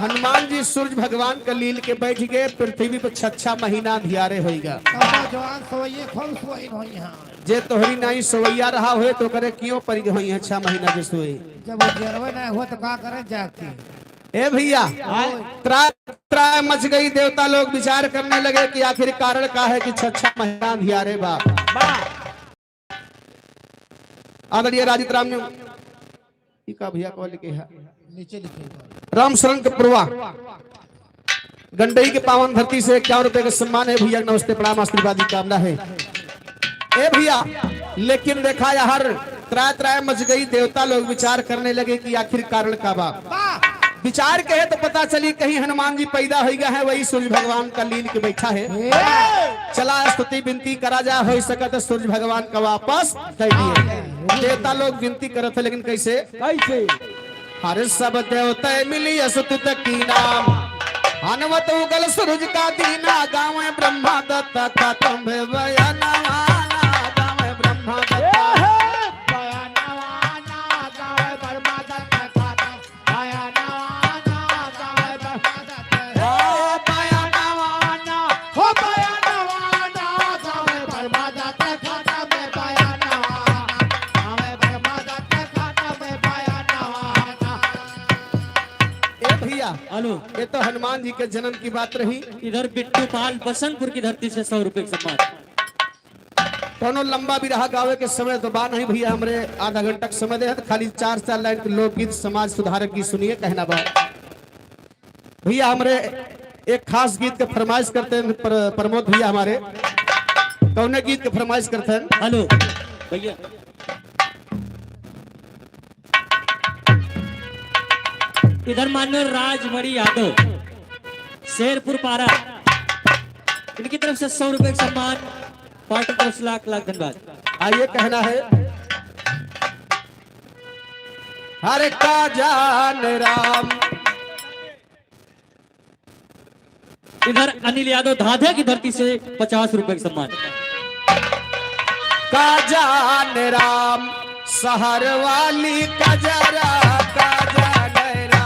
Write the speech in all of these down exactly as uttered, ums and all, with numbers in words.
हनुमान जी सूर्य भगवान का लील के बैठ गए, पृथ्वी पर छच्छा महीना अंधियारे होइगा। तब जवान सवैये खूब सोइन होई हैं। जे तोहरी नाई सवैया रहा होए तो करे क्यों परि होई हैं छह महीना के सोए। जब उजियरवे ना हो तो का करे जाके? ए भैया, त्राय त्राय मच गई। देवता लोग विचार करने लगे कि आखिर कारण का है कि छच्छा महीना अंधियारे बा। आदरणीय राजित राम ने, ई का भैया को लिखे है? नीचे लिखे हैं। राम शरण के पुरवा, गंडई के पावन धरती से इक्यावन रुपए का सम्मान है भैया। नमस्ते, प्रणाम, आशीर्वाद की कामना है। ए भैया, लेकिन देखा यार, त्राय त्राय मच गई। देवता लोग विचार करने लगे कि आखिर कारण का बा। विचार कहे तो पता चली कहीं हनुमान जी पैदा होइ गए हैं, वही सूर्य भगवान का लील के बैठा है। चला स्तुति विनती करा जा, हो सकत सूर्य भगवान का वापस कह दिए। देवता लोग विनती करत है, लेकिन कैसे? कैसे? हर सब देवता मिली स्तुत की नाम, हनुमत उगल सूरज का दीना, गावे ब्रह्मा दत्त खत्म भे बयानवा, गावे ब्रह्मा दत्त। ए भैया, हेलो। ये तो हनुमान जी के जन्म की बात रही। इधर बिट्टू पाल बसंतपुर की धरती से सौ रुपए का सम्मान। कोनो लंबा बिरहा गावे के समय तो बा नहीं भैया, हमरे आधा घंटा के समय दे है, तो खाली चार चार लाइन के लोकगीत समाज सुधारक गीत सुनिए, कहना बा। भैया हमरे एक खास गीत के फरमाइश करते हैं, प्र-, प्रमोद भैया हमारे, कौने गीत के फरमाइश करते हैं? हेलो भैया, इधर मान्य राजमणि यादव, शेरपुर पारा, इनकी तरफ से सौ रुपए का सम्मान, पार्टी की तरफ से लाख लाख धन्यवाद। आइए, कहना है, हरे का जान राम। इधर अनिल यादव धाधे की धरती से पचास रुपए का सम्मान। का जान राम, शहर वाली कजरा, का जान राम।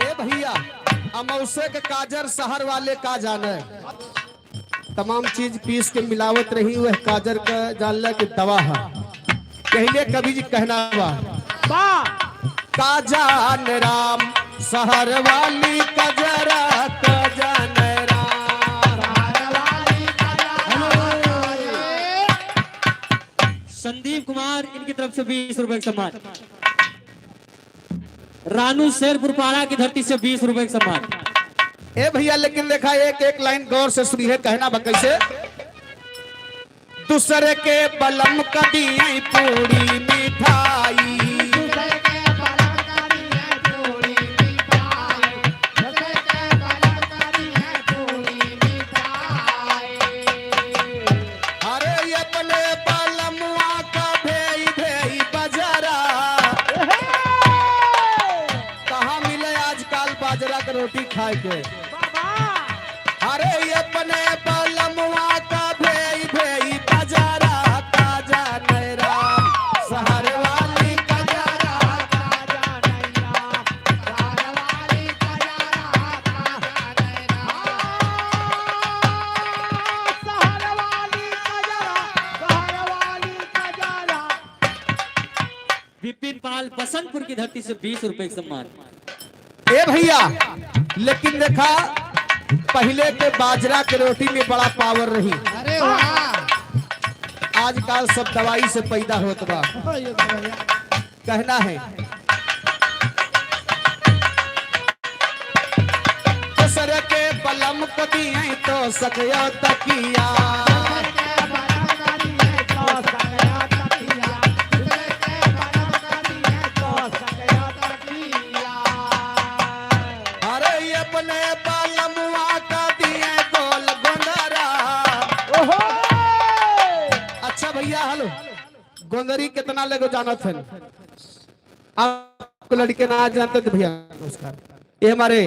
ए भैया, अमौसे के काजर शहर वाले का जाने। तमाम चीज पीस के मिलावत रही, वह काजर का जान ले कि दवा है। पहले कवि जी कहना बा। बा। का जान राम, शहर वाली कजरा, का जान राम। संदीप कुमार, इनकी तरफ से बीस रुपए का सम्मान। रानू शेरपुर पारा की धरती से बीस रुपए का सम्मान। ए भैया, लेकिन देखा, एक एक लाइन गौर से सुनिए, कहना बा कैसे। दूसरे के बलम कदी पूरी मिठाई। अरे, ये अपने बलमुआ का भेई भेई बजरा। कहाँ मिले आजकल बाजरा के रोटी खाए के? अरे, ये अपने बलमुआ का भेई भेई बजरा, का जाने राम, शहर वाली कजरा। विपिन पाल बसंतपुर की धरती से बीस रुपए का सम्मान। ए भैया, लेकिन देखा, पहिले के बाजरा के रोटी में बड़ा पावर रही। अरे वाह। आजकल सब दवाई से पैदा होत बा। ओ, ये तो भैया। कहना है, दूसरे के बलम को दिए तो सकयो तकिया। अरे, ये अपने बलमुआ का दिए गोल गोंदरा। गोंदरी कितना लेगो जानत हन? आपको लड़के ना जानते तो भैया नमस्कार। ये हमारे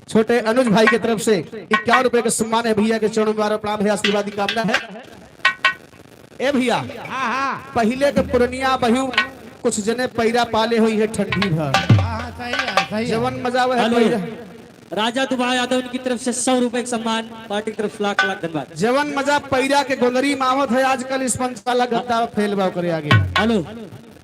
छोटे अनुज भाई की तरफ से इक्यावन रुपए का सम्मान है। भैया के चरणों में बार प्रणाम है, आशीर्वाद की कामना है। ए भैया, हाँ, हाँ। पहिले के पुरनिया बहू कुछ जने पैरा पाले होई है ठंडी भर। हाँ, हाँ, सही है, सही है। जवन मजा वह हेलो। पैरा। राजा दुबा यादव की तरफ से सौ रुपए का सम्मान, पार्टी की तरफ से लाख लाख धन्यवाद। जवन मजा पैरा के गोंदरी में आवत है, आजकल इस मंच वाला गद्दा फेल बा ओकरे आगे। हेलो,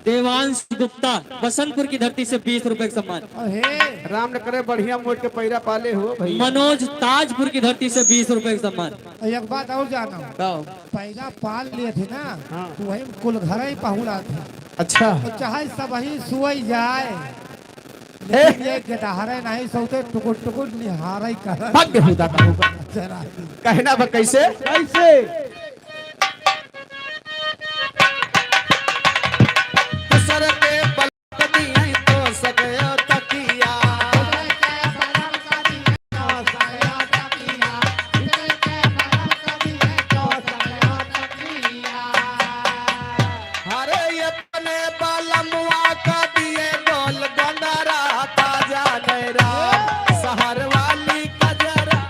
देवांश गुप्ता बसंतपुर की धरती से बीस रुपए का सम्मान। अहे। राम न करे बढ़िया मोट के पैरा पाले हो भैया। मनोज ताजपुर की धरती से बीस रुपए का सम्मान। एक बात और जानो। बताओ। पैरा पाल लिए थे ना, हाँ। तो वही कुल घर ही पहुँड़ा थे। अच्छा। तो चाहे सबही सोई जाए, ए? लेकिन ये गेदहरे नहीं सोते, टुकुर टुकुर निहारे कर। भाग बेहुदा का होगा। जरा। कहना बा कैसे? कैसे? दूसर के बल कदी आई तो सके तकिया। अरे ये अपने बलमुआ का दिए गोल गोंदरा ताजा नैरा, शहर वाली कजरा।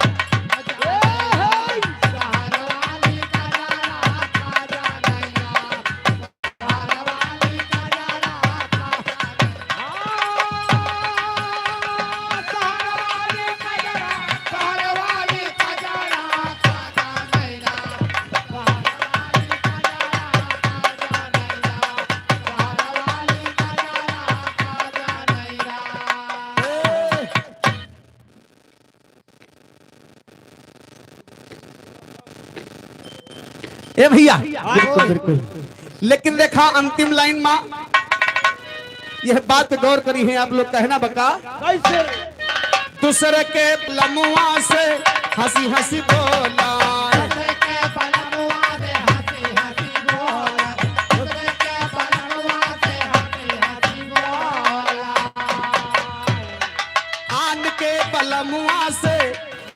ए भैया, बिल्कुल, बिल्कुल। लेकिन देखा अंतिम लाइन मा, यह बात गौर करी है आप लोग, कहना बका। कैसे? दूसरे के लमुआ से हंसी हंसी बोला। आन के बलमुआ से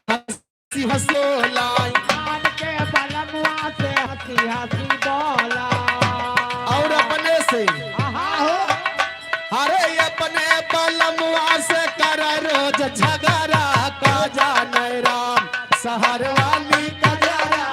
हंसी हंसी बोला। आन के बलमुआ से हंसी हंसी बोला। और अपने से। आहा हो। अरे अपने बलमुआ से कर रोज झगड़ा, का जाने राम शहर वाली कजरा।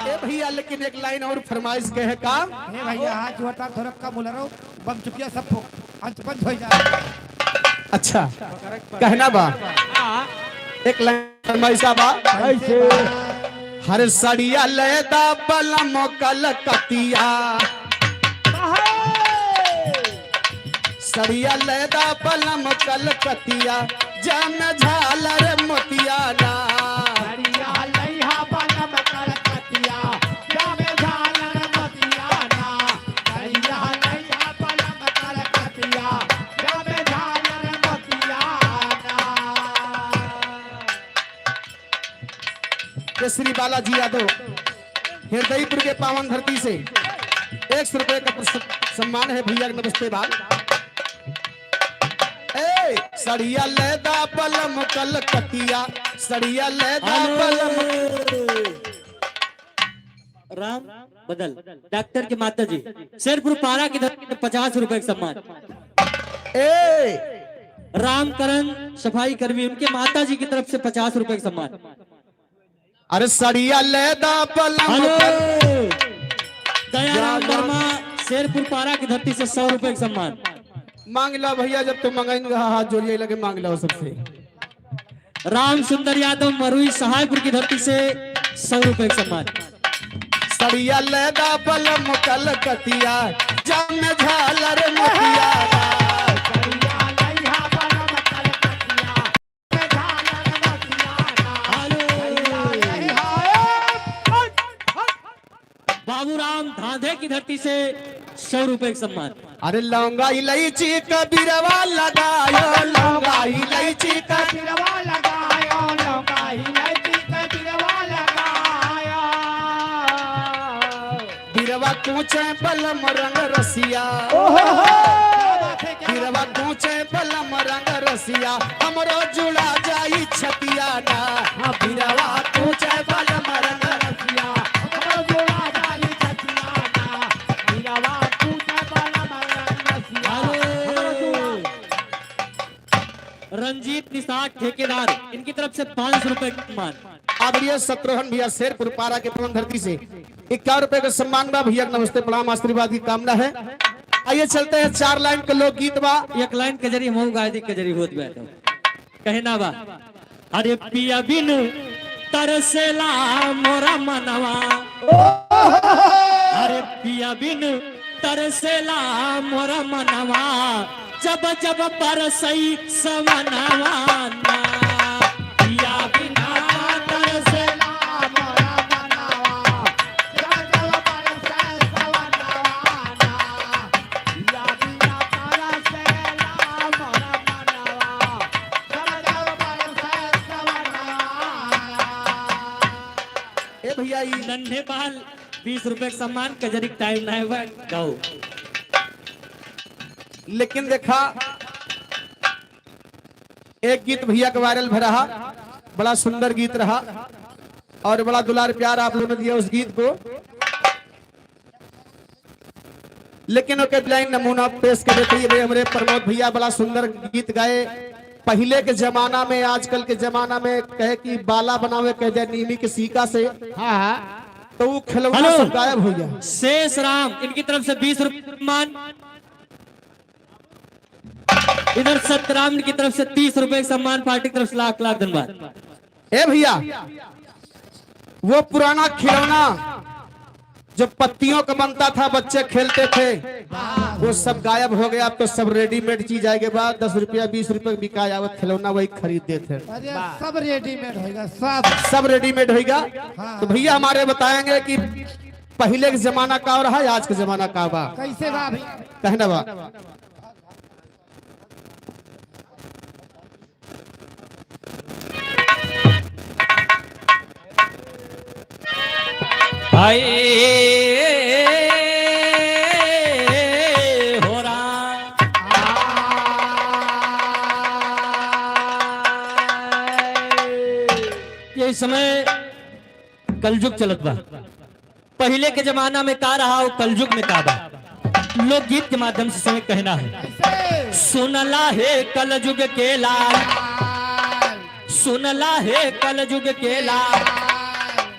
ए भैया, लेकिन एक लाइन और फरमाइश के है का? ए भैया, हाथ जोड़ता थोड़ा कम उलरो, बम चुकिया सब फो-, अंच पंच हो जाए। अच्छा, कहना बा। एक लाइन फरमाइश बा। कैसे? हर सड़िया लेदा बलम कलकतिया। सड़िया लेदा बलम कलकतिया, जाम झालर मोतिया ना। सड़िया लइहा बलम कलकतिया, जाम झालर मोतिया ना। सड़िया लइहा बलम कलकतिया, जाम झालर मोतिया ना। ये श्री बालाजी यादव हृदयपुर के पावन धरती से एक सौ रुपए का प्रस-, सम्मान है भैया, नमस्ते बाल। ए, सड़िया लेदा बलम कलकतिया, सड़िया लेदा हेलो। बलम। राम बदल, डॉक्टर के माता जी, शेरपुर पारा की तरफ से पचास रुपए का सम्मान। ए! रामकरण सफाई कर्मी, उनके माता जी की तरफ से पचास रुपए का सम्मान। अरे सड़िया लेदा बलम हेलो। कर- दयाराम जा, जा। वर्मा, शेरपुर पारा की धरती से सौ रुपए का सम्मान। मांग ला भैया, जब तुम मंगाइन रहा, हाथ जोड़िए, लगे मांग ला सबसे। राम सुंदर यादव मरुई सहायपुर की धरती से सौ रुपए का सम्मान। सड़िया लेदा बलम कलकतिया, जाम झालर मोतिया। हेलो। बाबूराम धांधे की धरती से सौ रुपए का सम्मान। अरे लौंगा इलायची का बिरवा लगायो, लौंगा इलायची का बिरवा लगायो, लौंगा इलायची का बिरवा लगायो। बिरवा कूचे बलम रंग रसिया। ओहो हो। बिरवा कूचे बलम रंग रसिया, हमरो जुड़ा जाई छतिया ना। हाँ, बिरवा कूचे बलम रंग रसिया, हमरो जुड़ा जाई छतिया ना। बिरवा कूचे बलम रंग रसिया, हमरो जुड़ा। रंजीत निषाद ठेकेदार, इनकी तरफ से पाँच सौ रुपए का सम्मान। आदरणीय शत्रुघ्न भैया शेरपुर पारा के पावन धरती से इक्यावन रुपए का सम्मान बा। भैया के नमस्ते, प्रणाम, आशीर्वाद की कामना है। आइए चलते हैं, चार लाइन के लोकगीत बा। एक लाइन कजरी हम गाय दी, कजरी होत बा तो कहना बा। अरे पिया बिन तरसेला मोरा मनवा, अरे पिया बिन तरसेला मोरा मनवा, जब जब बरसई सवनवा ना। पिया बिना तरसेला मोरा मनवा, जब जब बरसई सवनवा ना। पिया बिना तरसेला मोरा मनवा, जब जब बरसई सवनवा ना। ए भैया, ई नन्हे बाल बीस रुपए का सम्मान, कजरी का टाइम ना है, गाओ। लेकिन देखा, एक गीत भैया के वायरल भरा हा, बड़ा सुंदर गीत रहा और बड़ा दुलार प्यार आप लोगों ने दिया उस गीत को। लेकिन ओके लाइन नमूना पेश कर देते हैं हमरे प्रमोद भैया, बड़ा सुंदर गीत गाए। पहिले के जमाना में, आजकल के जमाना में कहे कि बाला बनावे कह दे नीमी के सीका से, हाँ, हाँ। तो वो खिलौना हेलो। सब गायब हो गया। शेष राम, इनकी तरफ से बीस रुपए सम्मान। इधर सतराम की तरफ से तीस रुपए सम्मान, पार्टी की तरफ से लाख लाख धन्यवाद। ए भैया, वो पुराना खिलौना जो पत्तियों का बनता था, बच्चे खेलते थे, वो सब गायब हो गया। अब तो सब रेडीमेड चीज आए के बाद दस रुपया, बीस रुपया बिका जावत खिलौना, वही खरीद देते हैं। अरे, सब रेडीमेड होइगा, सब। सब रेडीमेड होइगा। हाँ। तो भैया हमारे बताएंगे कि पहिले के जमाना का रहा, आज के जमाना का बा। कैसे बा अभी? कहना बा। हाय हो राम। ये समय कलजुग चलत बा। पहिले के जमाना में का रहा और कलजुग में का बा, लोकगीत के माध्यम से समय कहना है। सुनला हे कलजुग के लाल, सुनला हे कलजुग के लाल,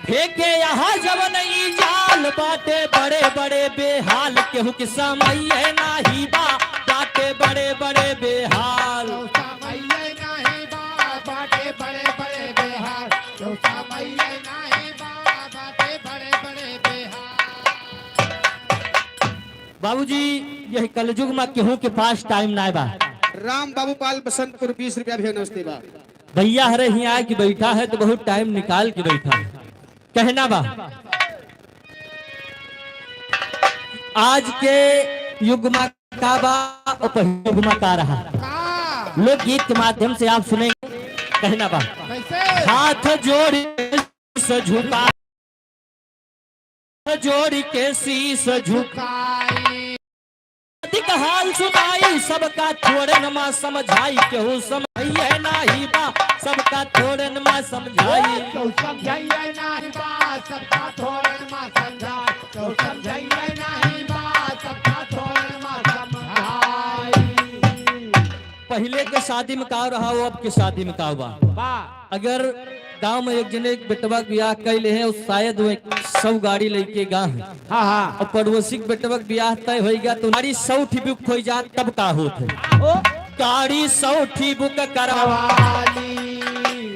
फेंके यहाँ जवन ई जाल, बाटे बड़े बड़े बेहाल, केहू के समइये नाही बा, बाटे बड़े बड़े बेहाल। समइये नाही बा, बाटे बड़े बड़े बेहाल, समइये नाही बा, बाटे बड़े बड़े बेहाल। बाबूजी, यह कलजुग मा केहू के पास टाइम नाय बा। राम बाबू पाल बसंतपुर, बीस रुपया भी नमस्ते बा। भैया हरे हियाँ आके बैठा है तो बहुत टाइम निकाल के बैठा है। कहना बा, आज के युग मा का बा और पहिले युग मा का रहा, लोकगीत के माध्यम से आप सुनेंगे। कहना बा, कैसे? हाथ जोड़ के शीश झुका, जोड़ के शीश झुकाई। अधिक हाल सुनाई, सबका थोड़न मा समझाई, केहू समझइये नाही बा, सबका थोड़न मा समझाई। केहू समझइये नाही बा, सबका थोड़न मा समझाई, केहू समझइये नाही बा, सबका थोड़न मा समझाई। पहिले के शादी में का रहा, वो अब के शादी में का बा? बा। अगर गांव में एक जने एक बेटवा के बियाह कइ लेहे हैं, और शायद वो एक सौ गाड़ी लइके गा है। हाँ, हाँ। और पड़ोसी के बेटवा के बियाह तय होइगा, तो गाड़ी सौ ठी बुक होइ जात, तब का होत है? ओ। गाड़ी सौ ठी बुक करवाली,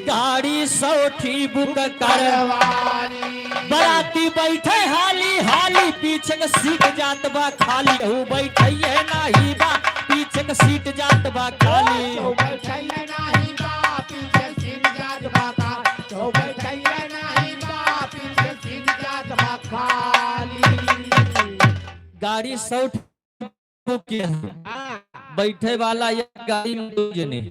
गाड़ी सौ ठी बुक करवाली। बराती बैठे हाली हाली, पीछे के सीट जात बा खाली। केहू बैठइये नाही बा, पीछे के सीट जात बा खाली। केहू बैठइये नाही बा, पीछे सीट जात बा खाली। केहू बैठइये नाही बा, पीछे सीट जात बा खाली। गाड़ी सौ के हैं। हाँ। बैठे वाला एक गाड़ी में दो जने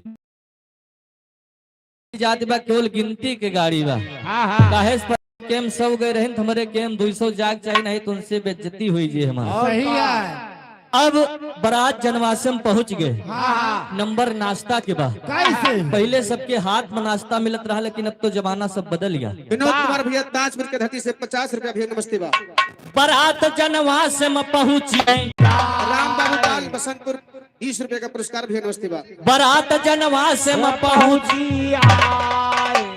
जात बा, केवल गिनती के गाड़ी बा। हाँ, हाँ। काहे से पर कैंप सौ गए रहिन, त हमरे कैंप दुई सौ जाग चाही, नहीं तो उनसे बेइज्जती हुई जी हमार। और सही का? है। अब बरात जनवासे में पहुँच गए। हाँ, हाँ। नंबर नाश्ता के बा। कैसे? पहिले सबके हाथ में नाश्ता मिलत रहा, लेकिन अब तो जमाना सब बदल गया। विनोद वाह। कुमार भैया, ताजपुर के धरती से पचास रुपया भैया, नमस्ते बा। बरात जनवासे में पहुँची। राम बाबू ताल बसंतपुर, बीस रुपया का पुरस्कार भैया, नमस्ते बा। बरात जनवासे में पहुँची।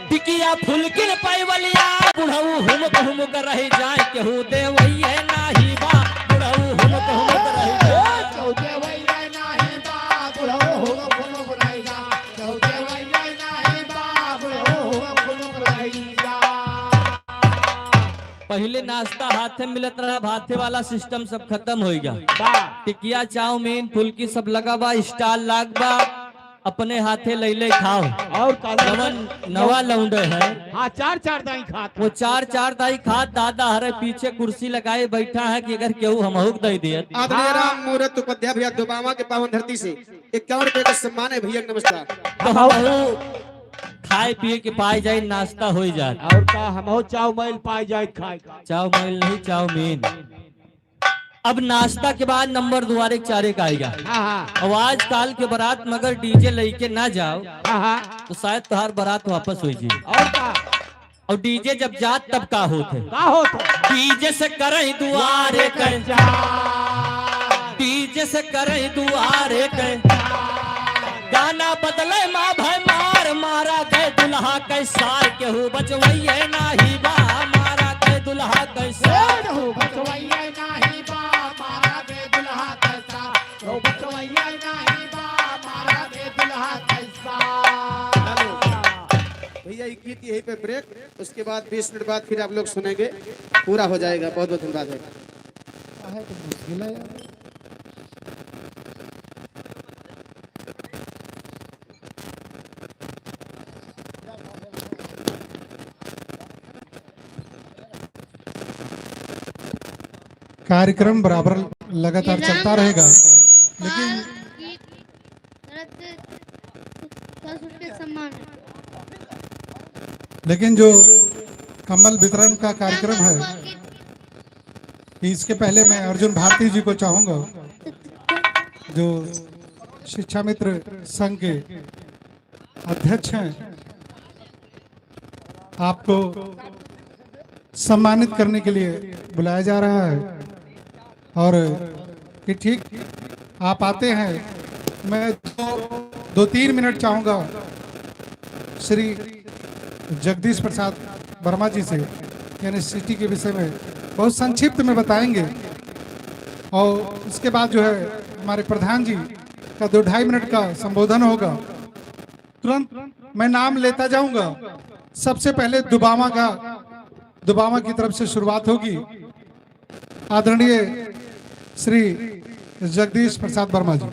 टिकिया फुलकिन पैवलिया, बुढ़ऊ हुमुक हुमुक रहि जाए, केहू देवइये नाही बा, बुढ़ऊ हुमुक हुमुक रहि जाए। केहू देवइये नाही बा, बुढ़ऊ हुमुक हुमुक रहि जाए, केहू देवइये नाही बा, बुढ़ऊ हुमुक हुमुक रहि जाए। पहिले नाश्ता हाथे मिलत रहा, अब हाथे वाला सिस्टम सब खतम होइ गया। बा। टिकिया, चाउमीन, फुलकी सब लगा बा, स्टॉल लाग बा, अपने हाथे लइ लइ खाओ। और का लगा? जवन नवा लौंडे है, हाँ, चार चार दाई खात वो है। चार चार दाई खात दादा हरे पीछे कुर्सी लगाए बैठा है कि अगर केहू हमहू के दइ दियत। आदरणीय हाँ। राम मूरत उपाध्याय भैया दुबावा के पावन धरती से इक्यावन रुपये का सम्मान है भैया, नमस्कार। तो हमहू खाए पिए के पाए जाए, नाश्ता होइ जाए। और का, हमहू चाउमीन पाए जाए खाए का। चाउमीन नहीं, चाउमीन। अब नाश्ता के बाद नंबर दुआरे के चारे का आएगा। हाँ, हाँ। अब आजकल के बारात में अगर डीजे लइके ना जाओ, हाँ, हाँ। तो शायद तोहार बारात वापस होइ जाए। और का? और डीजे जब जात तब का होत है? का होत है? डीजे से करई दुआरे के, डीजे से करई दुआरे के, गाना बदले मा भाई मार, मारा के दुल्हा के सार, केहू बचवइये नाही बा, मारा के दुल्हा के सार। केहू बचवइये नाही बा, मारा के दुल्हा के सार, केहू बचवइये नाही बा, मारा के दुल्हा के सार। भैया, ये गीत यहीं पे ब्रेक, उसके बाद बीस मिनट बाद फिर आप लोग सुनेंगे, पूरा हो जाएगा। बहुत बहुत धन्यवाद है। आहे तो मुश्किल है यार। कार्यक्रम बराबर लगातार चलता रहेगा, लेकिन तरफ से दस रुपये सम्मान है। लेकिन जो कम्बल वितरण का कार्यक्रम है, इसके पहले मैं अर्जुन भारती जी को चाहूंगा, जो शिक्षा मित्र संघ के अध्यक्ष हैं, आपको सम्मानित करने के लिए बुलाया जा रहा है। और ये ठीक आप आते हैं, मैं दो, दो तीन मिनट चाहूँगा श्री जगदीश प्रसाद वर्मा जी से एनएससीटी के विषय में बहुत संक्षिप्त में बताएंगे। और उसके बाद जो है हमारे प्रधान जी का दो ढाई मिनट का संबोधन होगा। तुरंत मैं नाम लेता जाऊंगा। सबसे पहले दुबावा का, दुबावा की तरफ से शुरुआत होगी। आदरणीय श्री जगदीश प्रसाद वर्मा जी।